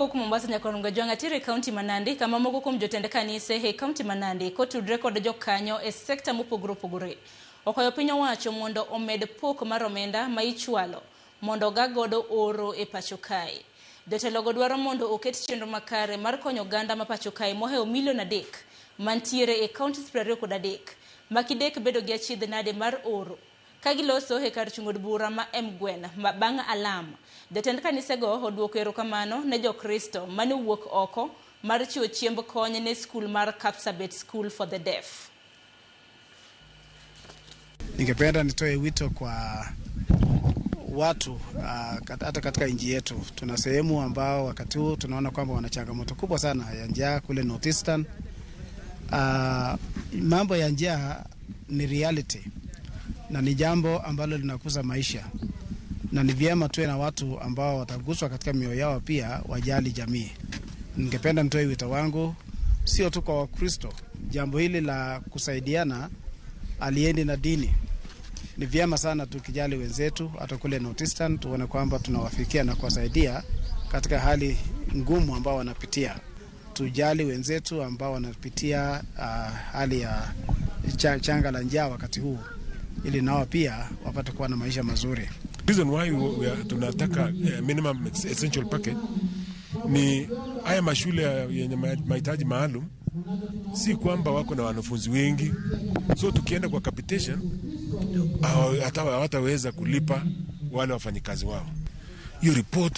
Kowuok Mombasa nyaka Ronga Jwang' e kaunti ma Nandi, kama moko kuom jotend kanise e kaunti ma Nandi kotudre kod jokanyo e sekta mopogore opogore okwayo piny owacho mondo omed pok mar omenda ma ichwalo mondo oga godo oro e pacho kae. Jotelogo dwaro mondo oket chenro makare mar konyo oganda ma pacho kae mohewo milion 3 mantiere e counties 23 ma kidek bedo gi achiedh nade mar oro. Ka giloso e kar chung' od bura ma Emgwen bang' alam, jotend kanisego oduoko erokamano ne jokristo mane owuok oko mar chiwo chiemb kony ne skul mar Kapsabet School for the Deaf. Ningependa nitoe wito kwa watu hata katika nchi yetu tuna sehemu ambao wakati huu tunaona kwamba wana changamoto kubwa sana ya njaa kule Northeastern. Mambo ya njaa ni reality na ni jambo ambalo linakuza maisha, na ni vyema tuwe na watu ambao wataguswa katika mioyo yao pia wajali jamii. Ningependa nitoe wito wangu sio tu kwa Wakristo, jambo hili la kusaidiana aliendi na dini. Ni vyema sana tukijali wenzetu hata kule Northeastern, tuone kwamba tunawafikia na kuwasaidia katika hali ngumu ambao wanapitia. Tujali wenzetu ambao wanapitia hali ya changa la njaa wakati huu, ili nao pia wapate kuwa na maisha mazuri. Reason why tunataka minimum essential package ni haya mashule yenye mahitaji maalum, si kwamba wako na wanafunzi wengi, so tukienda kwa capitation hawataweza kulipa wale wafanyikazi wao. Hiyo report.